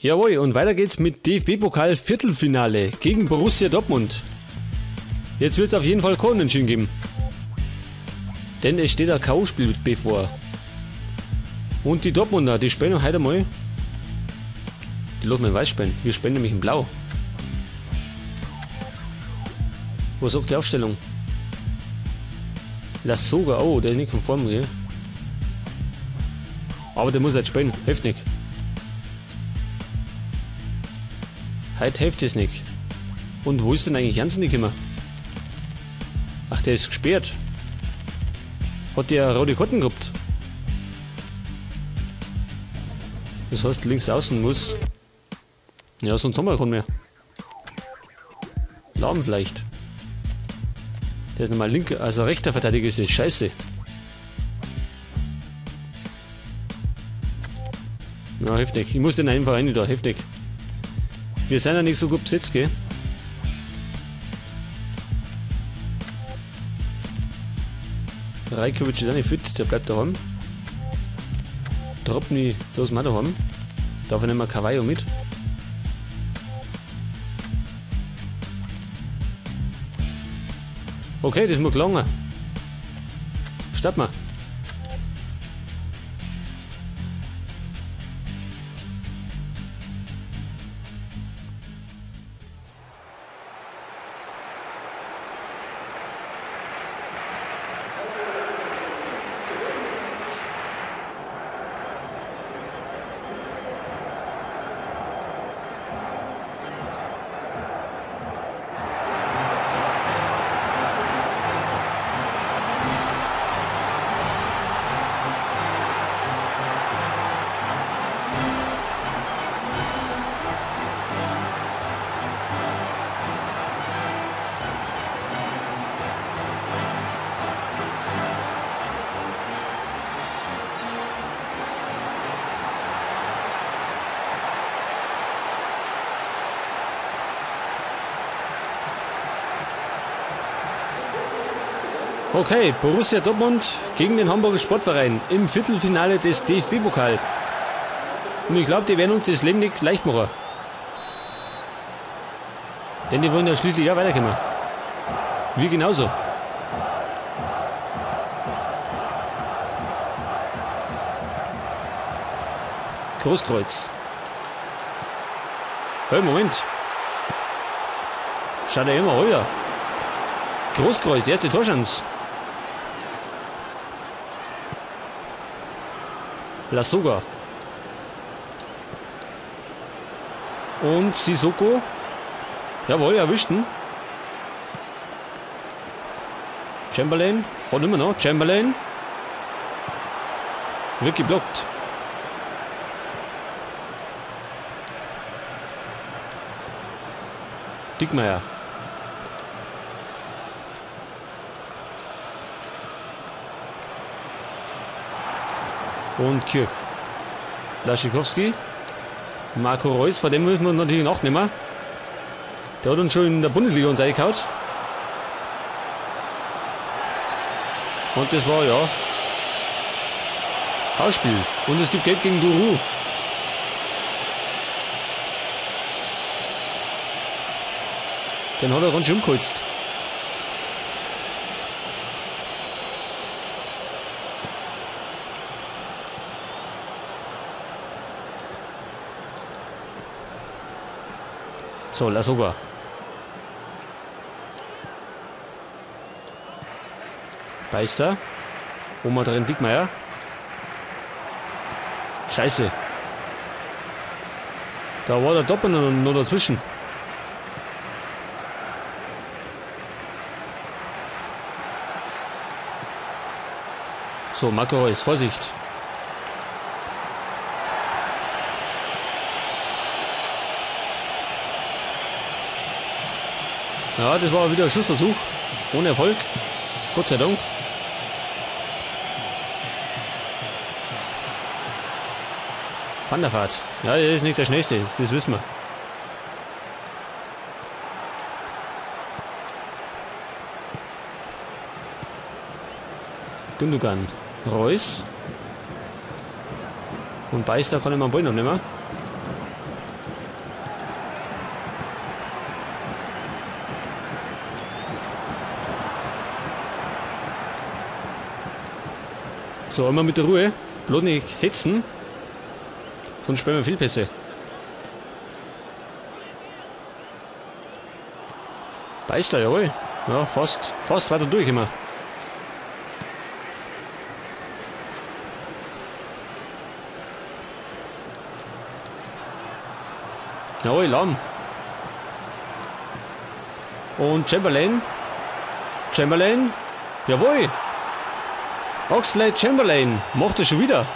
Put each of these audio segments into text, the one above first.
Jawohl, und weiter geht's mit DFB-Pokal Viertelfinale gegen Borussia Dortmund. Jetzt wird's auf jeden Fall keinen Unentschieden geben. Denn es steht ein K.O.-Spiel bevor. Und die Dortmunder, die spielen heute mal. Die lassen wir in Weiß spielen. Wir spielen nämlich in Blau. Was sagt die Aufstellung? Lasogga, oh, der ist nicht konform, gell? Aber der muss halt spielen, hilft nicht. Heute hilft es nicht. Und wo ist denn eigentlich Jansen nicht immer? Ach, der ist gesperrt. Hat der rote Karten gehabt? Das heißt, links außen muss. Ja, sonst haben wir keinen mehr. Lahm vielleicht. Der ist nochmal linker, also rechter Verteidiger ist das. Scheiße. Ja, heftig. Ich muss den einfach rein da, heftig. Wir sind ja nicht so gut besetzt, gell? Rajkovic ist auch nicht fit, der bleibt daheim. Dropny lassen wir daheim. Dafür nehmen wir Cavallo mit. Okay, das muss gelangen. Starten wir. Okay, Borussia Dortmund gegen den Hamburger Sportverein im Viertelfinale des DFB-Pokal. Und ich glaube, die werden uns das Leben nicht leicht machen. Denn die wollen ja schließlich auch weiterkommen. Wir genauso. Großkreuz. Hey, Moment. Schaut ja immer ruhiger. Großkreuz, erste Torschance. Lasogga. Und Sissoko. Jawohl, erwischten. Chamberlain. Hat immer noch. Chamberlain. Wird geblockt. Dickmeier. Und Kirch. Laschikowski. Marco Reus, vor dem müssen wir natürlich in Acht nehmen. Der hat uns schon in der Bundesliga uns reingehauen. Und das war, ja, Hausspiel. Und es gibt Gelb gegen Duru. Den hat er ganz schön umgeholzt. So, Lasogga. Beister. Oma drin, Dickmeier. Scheiße. Da war der Doppel noch dazwischen. So, Marco Reus, Vorsicht. Ja, das war wieder ein Schussversuch. Ohne Erfolg. Gott sei Dank. Van der Vaart. Ja, der ist nicht der schnellste, das wissen wir. Gündogan. Reus. Und Beister kann ich mal einen Ball noch nehmen. So, immer mit der Ruhe. Bloß nicht hetzen. Sonst spielen wir Fehlpässe. Beißt er, jawohl. Ja, fast. Fast weiter durch immer. Jawohl, Lahm. Und Chamberlain. Chamberlain. Jawohl. Oxlade Chamberlain macht es schon wieder.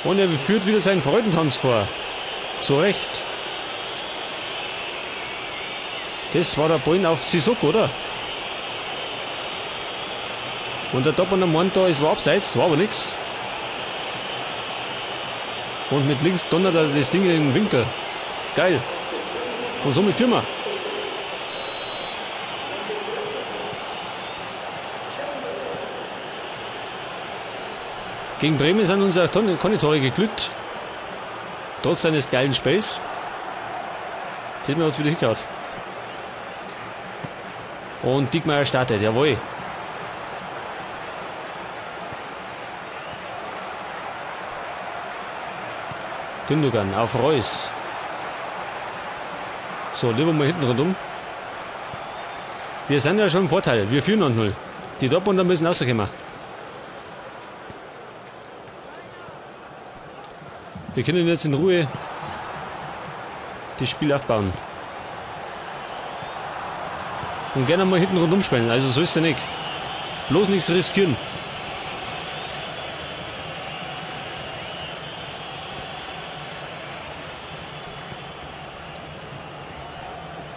Und er führt wieder seinen Freudentanz vor. Zu Recht. Das war der Ball auf Sissoko, oder? Und der Dortmunder meint da, es war abseits, war aber nichts. Und mit links donnert er das Ding in den Winkel. Geil. Und somit führen wir. Gegen Bremen sind unsere Konitore geglückt. Trotz seines geilen Space. Die hat mir uns wieder hingehauen. Und Diekmeyer startet, jawohl. Gündogan auf Reus. So, lieber mal hinten rundum. Wir sind ja schon im Vorteil. Wir führen 0-0. Die Dortmunder müssen rauskommen. Wir können jetzt in Ruhe das Spiel aufbauen. Und gerne mal hinten rundum spielen. Also so ist es ja nicht. Bloß nichts riskieren.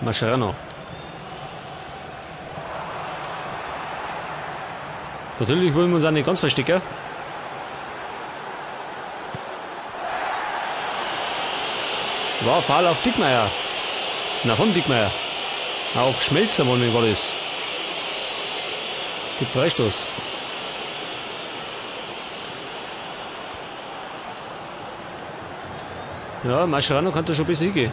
Mascherano. Natürlich wollen wir uns auch nicht ganz verstecken. War Foul auf Diekmeyer. Na, von Diekmeyer. Auf Schmelzer, war das. Gibt Freistoß. Ja, Mascherano kann da schon ein bisschen hingehen.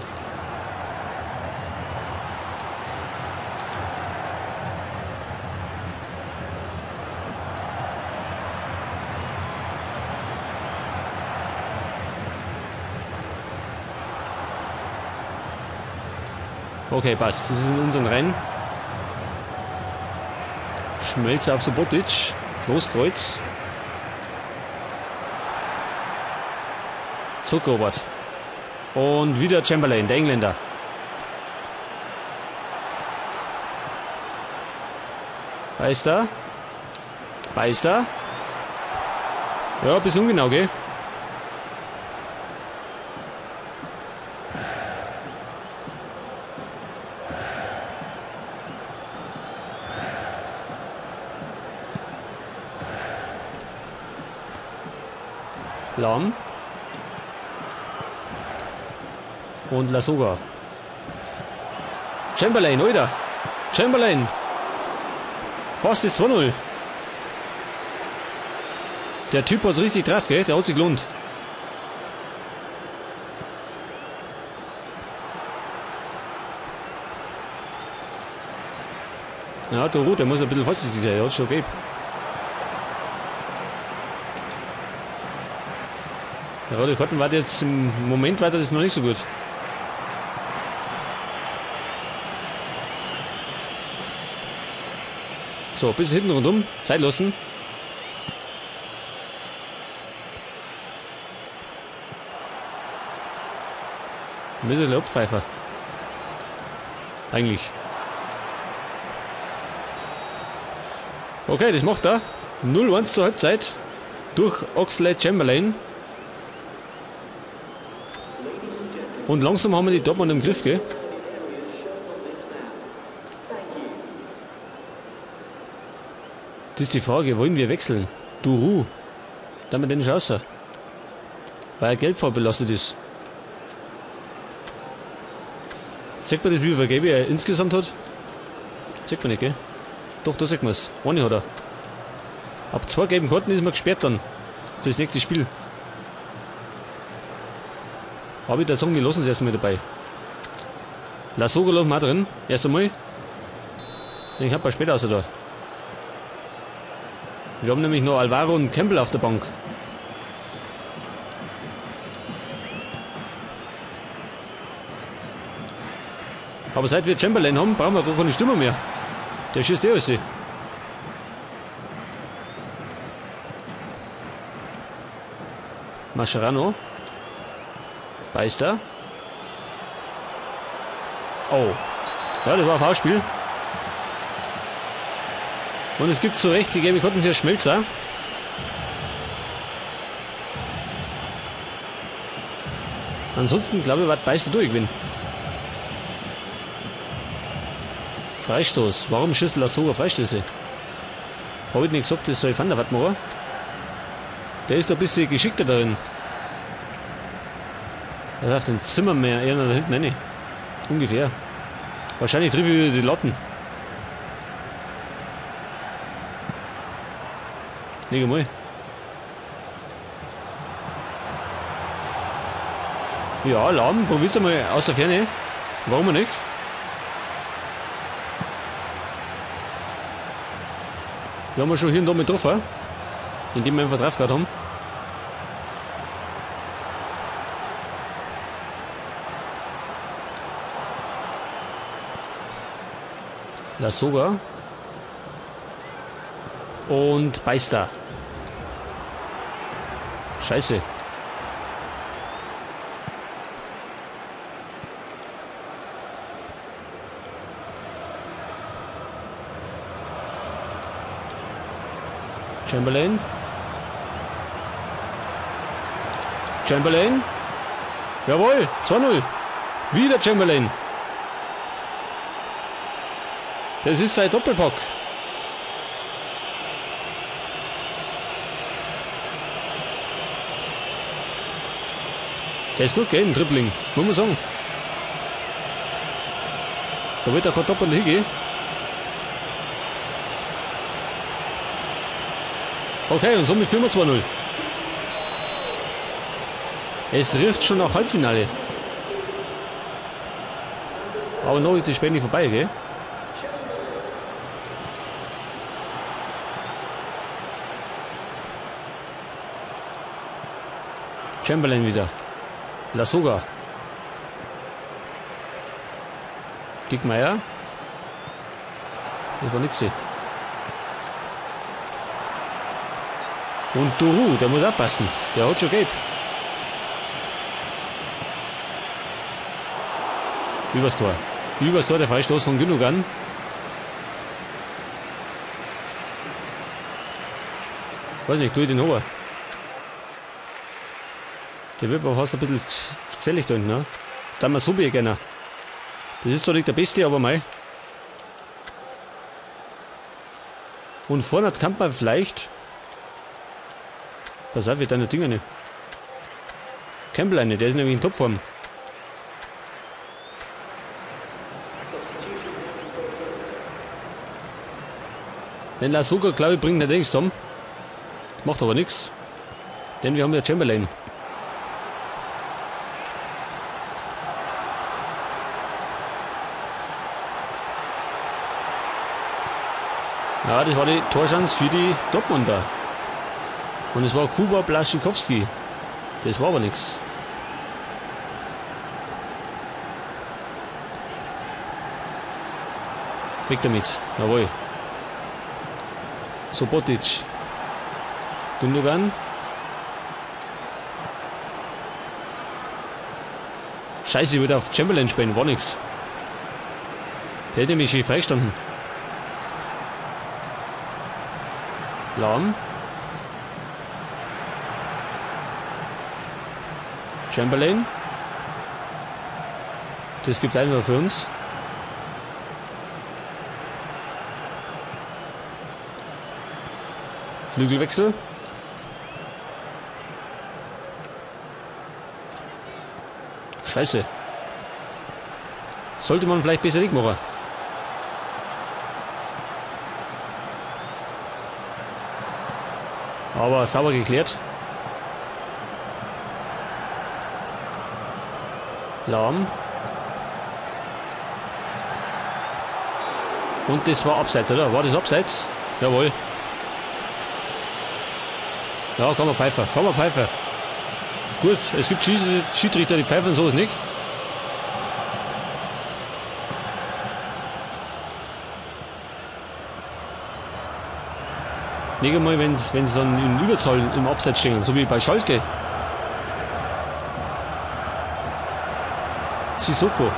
Okay, passt. Das ist in unseren Rennen. Schmelzer auf Subotic. Großkreuz. Zurückerobert. Und wieder Chamberlain, der Engländer. Beister. Beister. Ja, ein bisschen ungenau, gell? Lahm. Und Lasogga. Chamberlain, oder? Chamberlain. Fast ist 2-0. Der Typ hat's richtig drauf, gell? Der hat sich gelohnt. Ja, der Ruth, der muss ein bisschen vorsichtig sein. Der hat schon gegeben. Der rote Karten war jetzt im Moment weiter das noch nicht so gut. So, bis hinten rundum. Zeit lassen. Ein bisschen Abpfeifer. Eigentlich. Okay, das macht er. 0-1 zur Halbzeit. Durch Oxlade Chamberlain. Und langsam haben wir die Dortmund im Griff, gell? Das ist die Frage, wollen wir wechseln? Duru. Damit den Chance. Weil er gelbvorbelastet ist. Zeigt man das, wie viel Gelbe er insgesamt hat? Zeigt man nicht, gell? Doch, da sieht man es. Eine hat er. Ab 2 gelben Karten ist man gesperrt dann. Für das nächste Spiel. Aber ich würde sagen, wir lassen es erstmal dabei. Lasogga lassen wir auch drin. Erst einmal. Den hat man später außer da. Wir haben nämlich noch Alvaro und Campbell auf der Bank. Aber seit wir Chamberlain haben, brauchen wir gar keine Stürmer mehr. Der schießt eh alles. Mascherano. Beister. Oh. Ja, das war ein Foulspiel. Und es gibt zu Recht die gelbe Karten für Schmelzer. Ansonsten glaube ich, wird Beister durchgewinnen. Freistoß. Warum schießt Lasogga Freistöße? Habe ich nicht gesagt, das soll Van der Vaart machen? Der ist da ein bisschen geschickter darin. Das auf den Zimmer mehr eher da hinten rein. Ungefähr. Wahrscheinlich trifft wieder die Latten. Nicht einmal. Ja, Lahm, probier's einmal aus der Ferne. Warum nicht? Wir haben ja schon hier und da mit getroffen, indem wir einfach drauf gehabt haben. Lasogga. Und Beister. Scheiße. Chamberlain. Chamberlain. Jawohl, 2-0. Wieder Chamberlain. Das ist sein Doppelpack. Der ist gut, gell, im Dribbling. Muss man sagen. Da wird er gerade doppelt hingehen. Okay, und somit führen wir 2-0. Es riecht schon nach Halbfinale. Aber noch ist das Spiel nicht vorbei, gell? Chamberlain wieder. Lasogga. Dickmeier. Das war nix. Und Duru, der muss aufpassen. Der hat schon gelb. Übers Tor. Übers Tor, der Freistoß von Gündogan. Weiß nicht, tue ich den hoch. Der wird aber fast ein bisschen gefährlich da hinten, ne? Da haben wir so gerne. Das ist zwar nicht der Beste, aber mei. Und vorne kann man vielleicht. Pass auf, wird deine Dinger nicht. Campbell eine, der ist nämlich in Topform. Denn Lasogga, glaube ich, bringt nicht nichts zusammen. Macht aber nichts. Denn wir haben ja Chamberlain. Ja, das war die Torschance für die Dortmunder. Und es war Kuba Błaszczykowski. Das war aber nichts. Weg damit. Jawohl. Sobotic. Gündogan. Scheiße, ich würde auf Chamberlain spielen. War nix. Der hätte mich schon freigestanden. Lahm. Chamberlain. Das gibt einmal für uns. Flügelwechsel. Scheiße. Sollte man vielleicht besser nicht machen. Aber sauber geklärt. Lahm. Und das war abseits, oder? War das abseits? Jawohl. Ja, kann man pfeifen. Kann man pfeifen. Gut, es gibt Schiedsrichter, die pfeifen sowas nicht. Nicht einmal, wenn sie dann in Überzahl im Abseits stehen, so wie bei Schalke. Sissoko.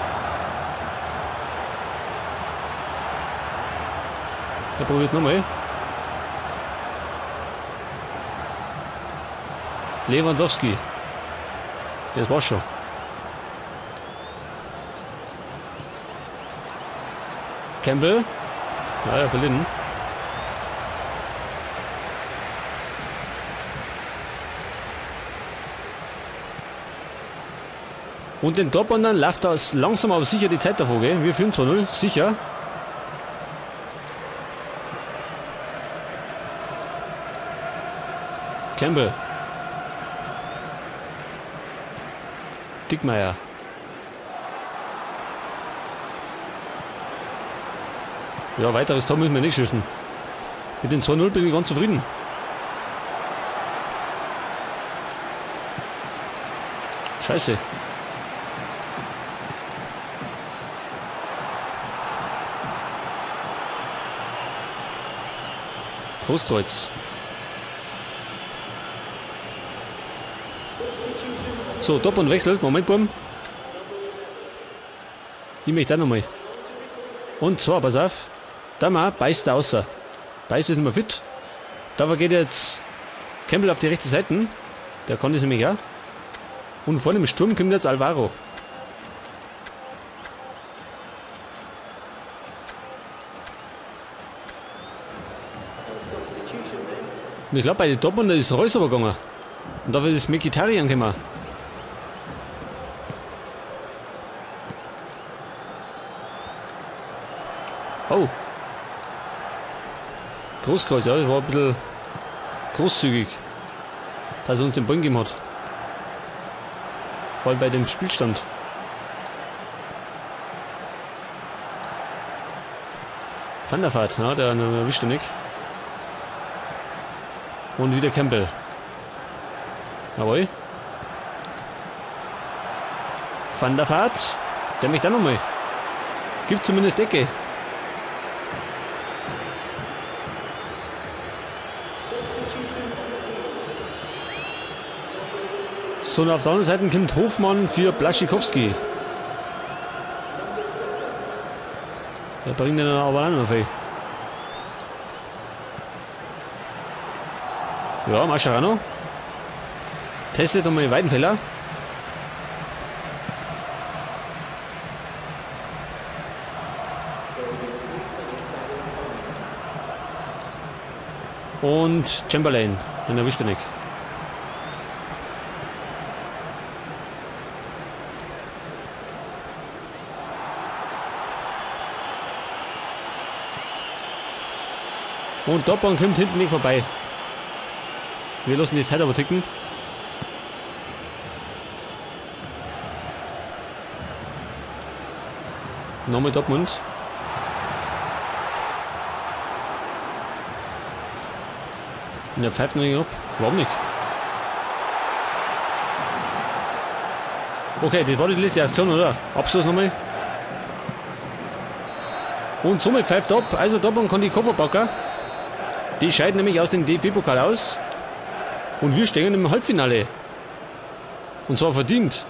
Der probiert nochmal. Lewandowski. Das war's schon. Campbell. Ja, er verliert ihn. Und den Dortmundern läuft da langsam aber sicher die Zeit davor, gell? Wir führen 2-0, sicher. Campbell. Dickmeier. Ja, weiteres Tor müssen wir nicht schießen. Mit den 2-0 bin ich ganz zufrieden. Scheiße. Großkreuz. So, Dortmund wechselt. Moment, Burm. Ich möchte da nochmal. Und zwar, pass auf. Da mal beißt er außer. Beißt ist nicht mehr fit. Da geht jetzt Campbell auf die rechte Seite. Der kann das nämlich auch. Und vorne im Sturm kommt jetzt Alvaro. Und ich glaube, bei den Dortmunder ist Reus aber gegangen. Und dafür ist Mkhitaryan gekommen. Oh. Großkreuz, ja, das war ein bisschen großzügig, dass er uns den Ball gegeben hat. Vor allem bei dem Spielstand. Van der Vaart, ja, der erwischt er nicht. Und wieder Campbell. Jawohl. Van der Vaart. Der möchte auch nochmal. Gibt zumindest Ecke. So, und auf der anderen Seite kommt Hofmann für Błaszczykowski. Der bringt den aber auch noch viel. Ja, Mascherano. Testet nochmal den Weidenfeller. Und Chamberlain. Den erwischt er nicht. Und Dortmund kommt hinten nicht vorbei. Wir lassen die Zeit aber ticken. Nochmal Dortmund. Und er pfeift noch nicht ab. Warum nicht? Okay, das war die letzte Aktion, oder? Abschluss nochmal. Und somit pfeift ab. Also Dortmund kann die Koffer packen. Die scheiden nämlich aus dem DFB-Pokal aus. Und wir stehen im Halbfinale. Und zwar verdient.